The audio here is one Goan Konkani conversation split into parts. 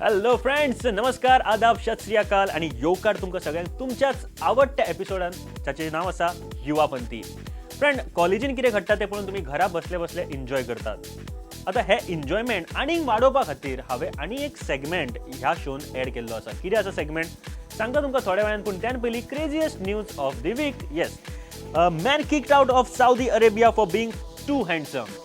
हॅलो फ्रेंड्स, नमस्कार, आदाब, सत श्री अकाल आनी येवकार तुमकां सगळ्यांक तुमच्याच आवडट्या एपिसोडान जाचें नांव आसा युवा पंथी. फ्रेंड, कॉलेजीन कितें घडटा तें पळोवन तुमी घरा बसले बसले एन्जॉय करतात. आतां हें एन्जॉयमेंट आनीक वाडोवपा खातीर हांवें आनी एक सेगमेंट ह्या शोन एड केल्लो आसा. कितें आसा सेगमेंट सांगता तुमकां थोड्या वेळान, पूण त्यान पयलीं craziest news of the week. Yes, man kicked out of Saudi Arabia for being too handsome.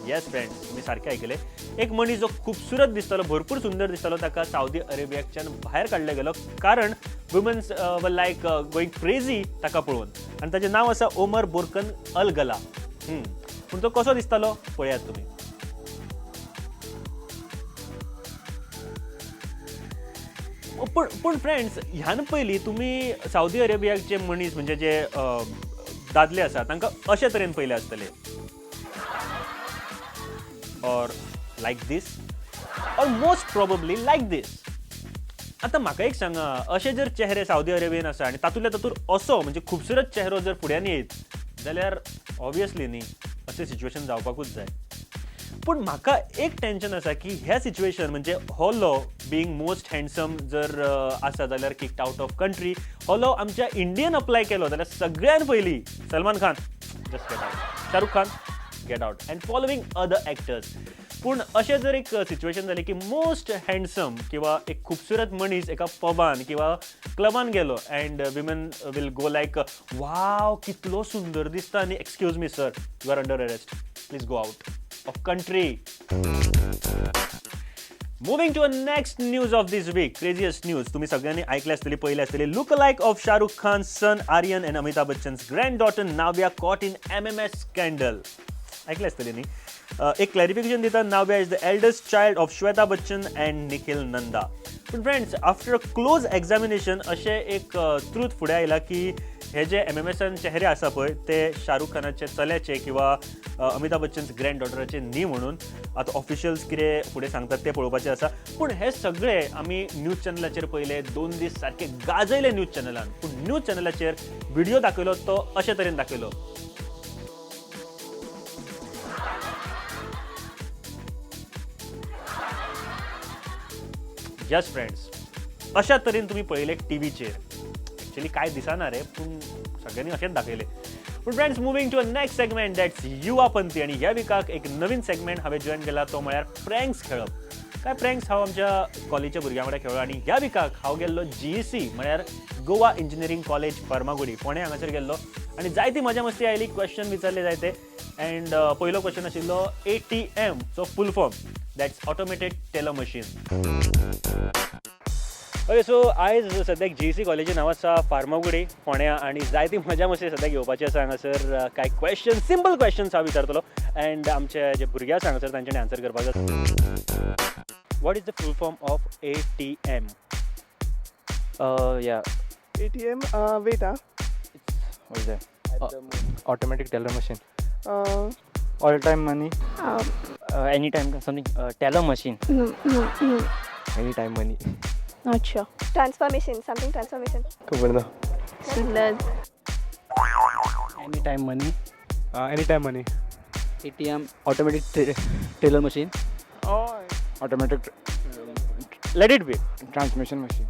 Yes friends, तुम्ही सारखे ऐकले. एक मनीस जो खुबसुरत दिसतालो, भरपूर सुंदर दिसतालो, ताका सावदी अरेबियाच्यान भायर काडले गेलो कारण womens were like going crazy ताका पळोवन. आनी ताचें नांव आसा ओमर बोरकन अल गला. पूण तो कसो दिसतालो पळयात तुमी. पूण फ्रेंड्स, ह्यान पयलीं तुमी सावदी अरेबियाक जे मनीस म्हणजे जे दादले आसा तांकां अशे तरेन पयले आसतले, or like this, or most probably like this. आतां म्हाका एक सांगा, अशे जर चेहरे सावदी अरेबियन आसा आनी तातूंतल्या तातूंत असो म्हणजे खुबसुरत चेहरो जर फुड्यान येयत जाल्यार ऑब्वियसली न्ही अशें सिच्युएशन जावपाकूच जाय. पूण म्हाका एक टेंशन आसा की ह्या सिच्युएशन म्हणजे हो लॉ बिंग मोस्ट हँडसम जर आसा जाल्यार किक्ड आउट ऑफ कंट्री, हो लॉ आमच्या इंडियन अप्लाय केलो जाल्यार सगळ्यान पयलीं Salman Khan just get out, Shahrukh Khan get out and following other actors. पूण अशें जर एक सिच्युएशन जालें की मोस्ट हँडसम किंवा एक खुबसुरत मनीस एका पबान किंवा क्लबान गेलो and women will go like wow कितलो सुंदर दिसता आनी excuse me sir, you are under arrest, please go out of country. Moving to a next news of this week, craziest news. तुम्ही सगळ्यांनी ऐकले असतली, पहिले असतली. Look alike of Shahrukh Khan son Aryan and Amitabh Bachchan's granddaughter Navya caught in MMS scandal. ऐकले असतली न्ही? एक क्लॅरिफिकेशन दिता, Navya is the eldest child of Shweta Bachchan and Nikhil Nanda. पूण friends, after a close examination अशें एक ट्रूथ फुडें आयला की हे जे एमएमएसान चेहरे आसा पळय ते शाहरुख खानाचे चल्याचे किंवा अमिताभ बच्चन्स ग्रँड डॉटराचे न्ही म्हणून. आतां ऑफिशियल्स कितें फुडें सांगतात तें पळोवपाचें आसा. पूण हे सगळे आमी न्यूज चॅनलाचेर पळयले, 2 दीस सारके गाजयले न्यूज चॅनलान. पूण न्यूज चॅनलाचेर व्हिडिओ दाखयलो तो अशे तरेन दाखयलो. यस फ्रेंड्स, अशा तरेन तुमी पळयले टीव्हीचेर. एक्चुअली काय दिसना रे, पूण सगळ्यांनी अशेंच दाखयलें. पूण friends, moving to a next segment, that's Yuva Panthi. आनी ह्या विकाक एक नवीन सेगमेंट हांवें जॉयन केला तो म्हळ्यार प्रँक्स खेळप. काय प्रँक्स हांव आमच्या कॉलेजच्या भुरग्यां वांगडा खेळ्ळो आनी ह्या विकाक हांव गेल्लो जीईसी म्हळ्यार गोवा इंजिनियरींग कॉलेज फर्मागुडी फोंडें हांगासर गेल्लो आनी जायती मजा मस्ती आयली. क्वेश्चन विचारले जायते अँड पयलो क्वेश्चन आशिल्लो ATM चो full form, that's automated teller machine. Okay, so आयज सद्याक जीईसी कॉलेजीन हांव आसा फार्मागुडी फोंड्या आनी जायती मजा मस्ती सद्याक घेवपाची आसा. हांगासर कांय क्वेश्चन, सिंपल क्वेश्चन्स हांव विचारतलो अँड आमचे जे भुरगे आसा हांगासर तांच्यांनी आन्सर करपाक जाय. What is the full form of ATM? Yeah. ATM, wait, ah. What is that? Automatic teller machine. All time money. Anytime something. Teller machine. No, no, no. Anytime money. Not sure. Transformation, something transformation. खबर ना. Sundar. Anytime money. Anytime money. ATM. Automatic teller machine. Oh. Automatic. Let it be. Transmission machine.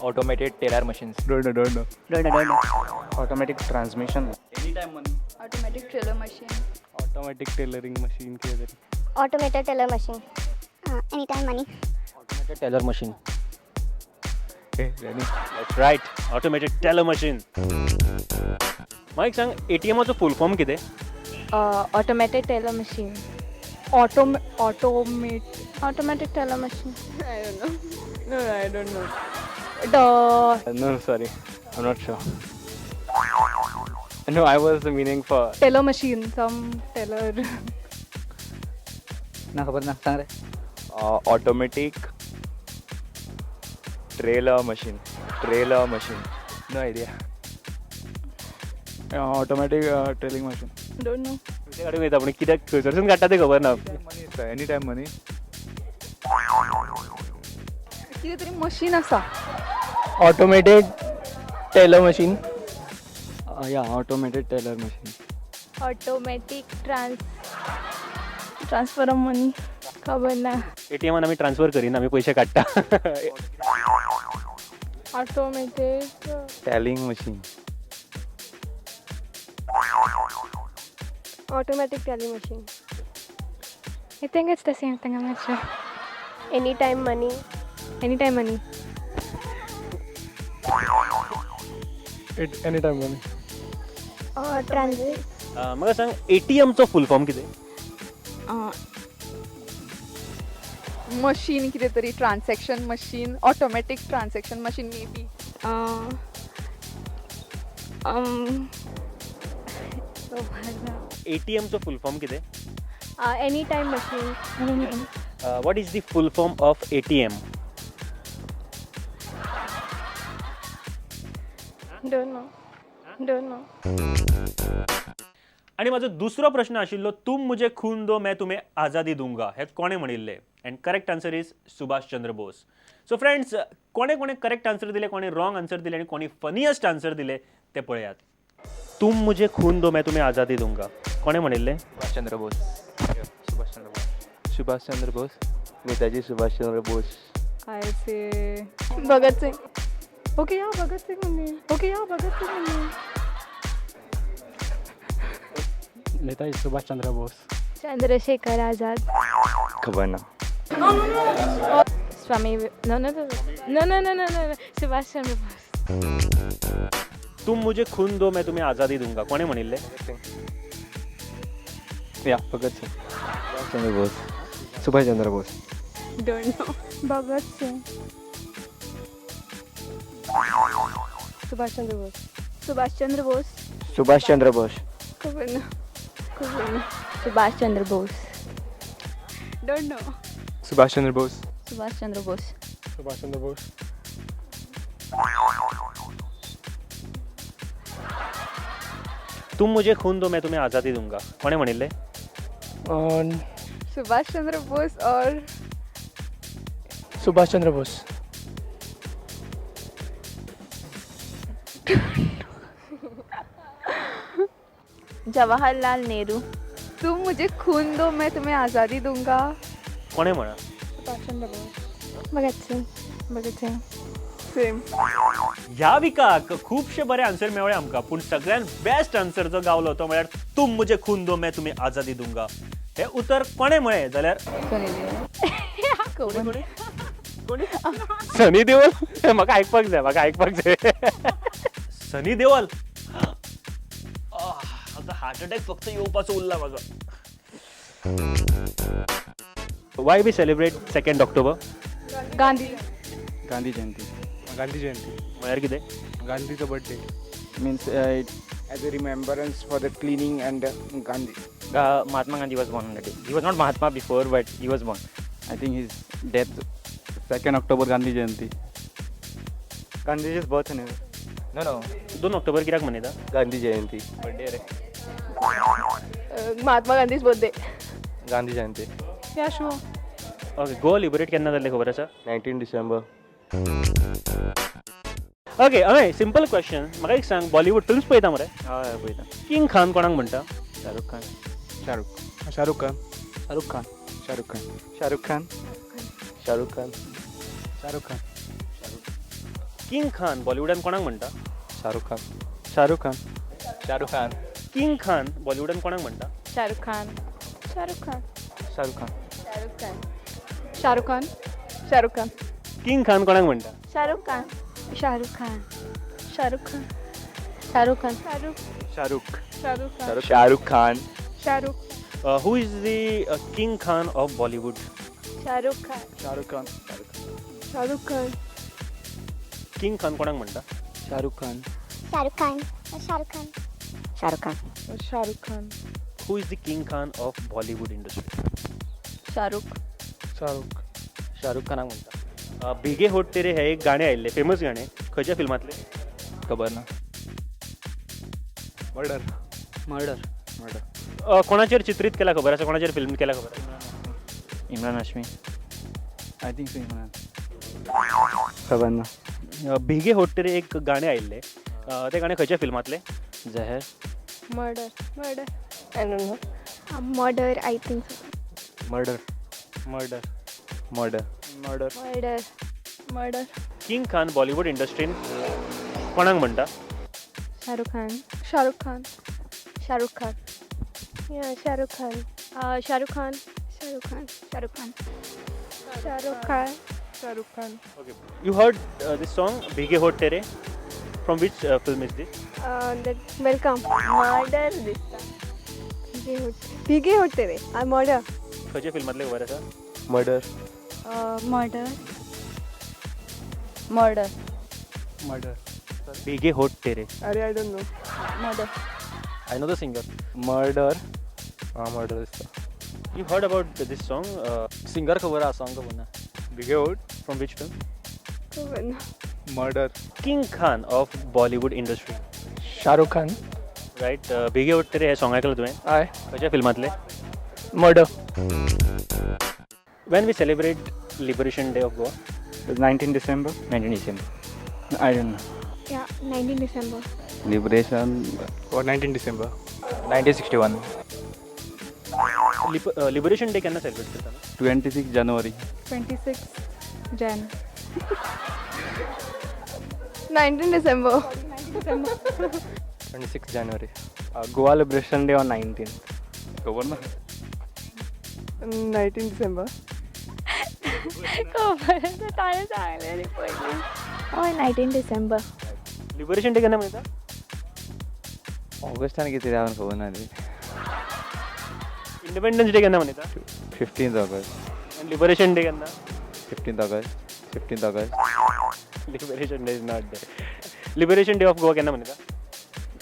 Automated teller machines. Don't know, don't know. Don't know, don't know. Automatic transmission. Anytime money. Automatic teller machine. Automatic tailoring machine कितें तरी. Automated teller machine. Anytime money. Automated teller machine. Hey, Lenny. That's right, automated teller machine. म्हाका एक सांग, ATMाचो फुल फॉर्म कितें? Automated teller machine. Automate. Automatic teller machine. I don't know. No, I don't know. No, sorry. I'm not sure. No, I was the meaning for Teller machine. Some teller. ना खबर ना, सांग रे. Automatic trailer machine. Trailer machine. No idea. Automatic trailing machine. Don't know. तुजे कडेन वयता पूण कित्याक खंयसरसून काडटा तें खबर ना. Money, sir. Anytime money. कितें तरी मशीन आसा. Automated teller machine. Yeah, automated teller machine. Automatic transfer of money. खबर ना. एटीएमान आमी ट्रान्सफर करीना, आमी पयशे काडटा. Automated Telling machine. Automatic teller machine. I think it's the same thing, I'm not sure. Any time money. Any time money. It any time money. Transit. म्हाका सांग, एटीएमचो फूल फॉर्म कितें? मशीन कितें तरी transaction machine, automatic transaction machine maybe. एटीएमचो full form कितें? Any time machine. What is the full form of ATM? Don't know, don't know. आनी म्हाजो दुसरो प्रश्न आशिल्लो, तुम मुझे खून दो मैं तुम्हें आझादी दूंगा हें कोणें म्हणिल्लें? And correct answer is Subhash Chandra Bose. So friends, कोणें कोणें करेक्ट आन्सर दिले, कोणें रॉंग आन्सर दिले आनी कोणी फनियस्ट आन्सर दिले ते पळयात. तुम मुझे खून दो मैं तुम्हें आझादी दूंगा कोणें म्हणिल्लें? Subhash Chandra Bose. Subhash Chandra Bose. Subhash Chandra Bose. Netaji Subhash Chandra Bose. I say Bhagat Singh. Okay, yeah, Bhagat Singh only. Okay, yeah, Bhagat Singh only. Netaji Subhash Chandra Bose. Chandrashekhar Azad. खबर ना. Swami, no no no no no no no no, Subhash Chandra Bose. तुम मुझे खून दो मैं तुम्हें आझादी दूंगा कोणें म्हणिल्लें? Yeah, Bhagat Singh. Subhash Chandra Bose. Subhash Chandra Bose. Don't know. Bhagat Singh. Subhash Chandra Bose. Subhash Chandra Bose. Subhash Chandra Bose. खबर ना, खबर ना. Subhash Chandra Bose. Don't know. Subhash Chandra Bose. Subhash Chandra Bose. Subhash Chandra Bose. तुम मुझे खून दो मैं तुम्हें आझादी दूंगा कोणें म्हणिल्लें? सुभाष चंद्र बोस और Subhash Chandra Bose. Jawaharlal Nehru. तुम मुझे खून दो मैं तुम्हें आज़ादी दूंगा. कोणें म्हणा? Subhash Chandra Bose. Bhagat Singh. Bhagat Singh. Same. ह्या विकाक खुबशे बरे आन्सर मेळ्ळे आमकां, पूण सगळ्यात बेस्ट आन्सर जो गावलो तो म्हळ्यार तुम मुझे खून दो मैं तुम्हें आझादी दूंगा हे उतर कोणें म्हळें जाल्यार कोणी कोणी? सनी देओल. म्हाका आयकपाक जाय, म्हाका आयकपाक जाय. सनी देओल. आतां हार्ट अटॅक फक्त येवपाचो उरला म्हाका. Why we celebrate 2nd October? Gandhi. Gandhi Jayanti. Gandhi Jayanti. म्हळ्यार कितें? गांधीचा birthday. Means as a remembrance for the cleaning and Gandhi. Mahatma Gandhi was born on that day. He was not Mahatma before, but he was born. I think his death 2nd October Gandhi Jayanti. Gandhiji's birth न्ही? No no. 2 October कित्याक मनयता? गांधी जयंती. बर्थडे रे. Mahatma Gandhi's birthday. Gandhi Jayanti. Yeah, sure. Okay, Goa liberate केन्ना जाल्लें खबर आसा? 19 December. Okay, हय, सिंपल क्वेश्चन. म्हाका एक सांग, बॉलिवूड फिल्म्स पळयता मरे? हय, पळयता. किंग खान कोणाक म्हणटा? Shahrukh Khan. Shahrukh. Shahrukh Khan. Shahrukh Khan. Shahrukh Khan. Shahrukh Khan. Shahrukh Khan. Shahrukh Khan. King Khan बॉलिवूडान कोणाक म्हणटा? शाहरुख खान. शाहरुख खान. शाहरुख खान. किंग खान बॉलिवूडान कोणाक म्हणटा? Shahrukh Khan. Shahrukh Khan. Shahrukh Khan. Shahrukh Khan. Shahrukh Khan. Shahrukh Khan. King Khan कोणाक म्हणटा? Shahrukh Khan. Shahrukh Khan. Shahrukh Khan. Shahrukh Khan. Shahrukh. Shahrukh. Shahrukh Khan. Shahrukh Khan. Shahrukh. Who is the King Khan of Bollywood? Shahrukh Khan. Shahrukh Khan. Shahrukh Khan. King Khan कोणाक म्हणटा? Shahrukh Khan. Shahrukh Khan. Shahrukh Khan. Shahrukh Khan. Shahrukh Khan. Who is the King Khan of Bollywood industry? Shahrukh. Shahrukh. Shahrukh खानाक म्हणटा. भिगे होट तेरे हे एक गाणें आयिल्लें, फेमस गाणें, खंयच्या फिल्मांतलें? खबर ना. मर्डर. मर्डर. मर्डर. कोणाचेर चित्रीत केला खबर आसा? कोणाचेर फिल्म केला खबर आसा? Imran Hashmi. I think so Imran. खबर ना. भिगे होट तेरे एक गाणें आयिल्लें, तें गाणें खंयच्या फिल्मांतलें? Zeher. Murder. Murder. I don't know. Murder, I think so. Murder. Murder. Murder. Murder. Murder. Murder. King Khan Bollywood इंडस्ट्रीन कोणाक म्हणटा? Shahrukh Khan. Shahrukh Khan. Shahrukh Khan. Yeah, Shahrukh Khan. Shahrukh Khan. Shahrukh Khan. Shahrukh Khan. Shahrukh Khan. Shahrukh Khan. Okay, you heard this song Bhige Hoth Tere, from which film is this? That welcome. Murder दिसता. भीगे होठ, भीगे होठ तेरे. मर्डर. खंयच्या फिल्मांतलें खबर आसा? Murder. Murder. Murder. Murder. Bhige Hoth Tere. अरे, I don't know. Murder. I know the singer. Murder. हां, मर्डर दिसता. You heard about this song? Singer खबर आसा, सॉंग खबर ना. Bhige Hoth. From which film? खबर ना. Murder. King Khan of Bollywood industry. Shahrukh Khan. Right. Bhige Hoth Tere hey song आयकलां तुवें? हय. खंयच्या फिल्मांतलें? Murder. When we celebrate Liberation Day of Goa? 19 December. 19 December. I don't know. Yeah, 19 December. Liberation. 19 December. 1961. Liberation Day केन्ना सेलिब्रेट करता? 26 January. 26 Jan. 19 December. 26 January. Goa Liberation Day on 19. खबर ना. 19 December. खबर आसा, ताणें सांगलें न्ही पयलीं. हय, 19 डिसेंबर. लिबरेशन डे केन्ना मनयता? ऑगस्टान कितें हांवें खबर ना रे. इंडिपेंडन्स डे केन्ना मनयता? 15 ऑगस्ट. आनी लिबरेशन डे केन्ना? 15 August. 15 August. Liberation Day is not day. Liberation Day of Goa केन्ना मनयता?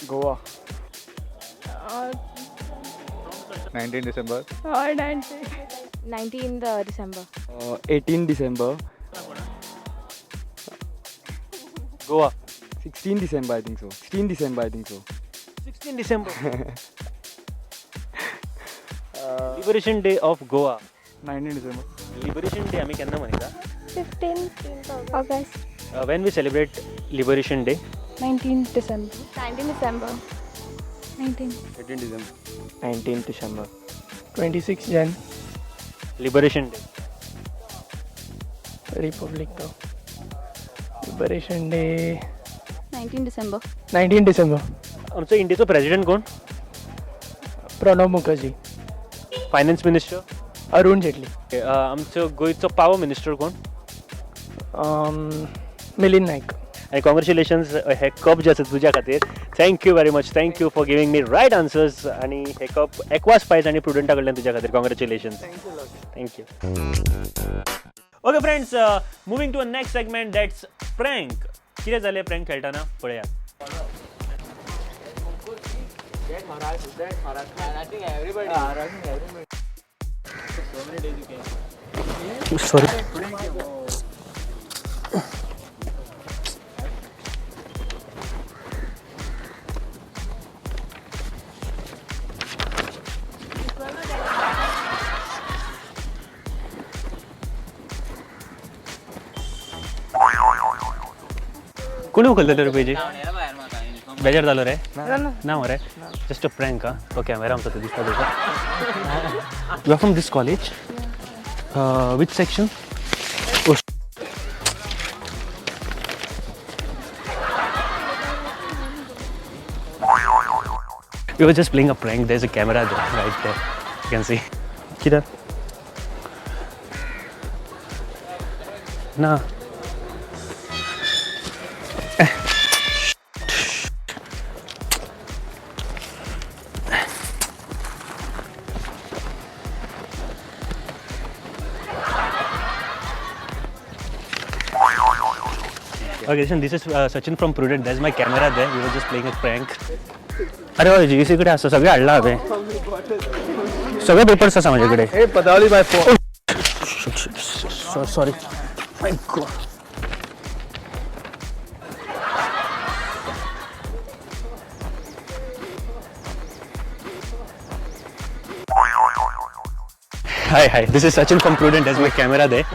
गोवा. 19 December. हय, 19. 19 December. 18 December. Goa. 16 December, I think so. 16 December, I think so. 16 December. Liberation Day of Goa. 19 December. Liberation Day आमी केन्ना मनयता? 15 August. When we celebrate Liberation Day? 19 December. 19 December. 19. 18 December. 19 December. 26 Jan. Liberation Day. Republic Day. Liberation Day. 19 December. 19 December. आमचो इंडियेचो प्रेसिडेंट कोण? Pranab Mukherjee. Finance minister? Arun Jaitley. आमचो गोंयचो पावर मिनिस्टर कोण? मिलिंद नायक. आनी कॉंग्रेच्युलेशन्स, हे कप जे आसा तुज्या खातीर. Thank you very much, thank you for giving me right answers. आनी हे कप एक्वा स्पायस आनी प्रुडंटा कडल्यान तुज्या खातीर. Congratulations, thank you. Okay friends, moving to a next segment, that's prank. कितें जालें प्रँक खेळटना पळयात. सॉरी, कोणी उखललेलो रे पेजे? बेजार जालो रे? ना मरे, जस्ट अ प्रँक. हा, तो कॅमेरा आमचो तो दिसता तुका. You are from this college? Which section? We were just playing a prank. There's a camera there, right there. You can see. किधर? ना. Okay, listen, this is Sachin from Prudent. There's my camera there. We were just playing a prank. अरे हय, जी सी कडेन आसा, सगळें हाडलां हांवें. सगळे पेपर्स आसा म्हाजे कडेन. Hey, Padavali by phone. Sorry. My God. Hi, hi. This is Sachin from Prudent. There's my camera there.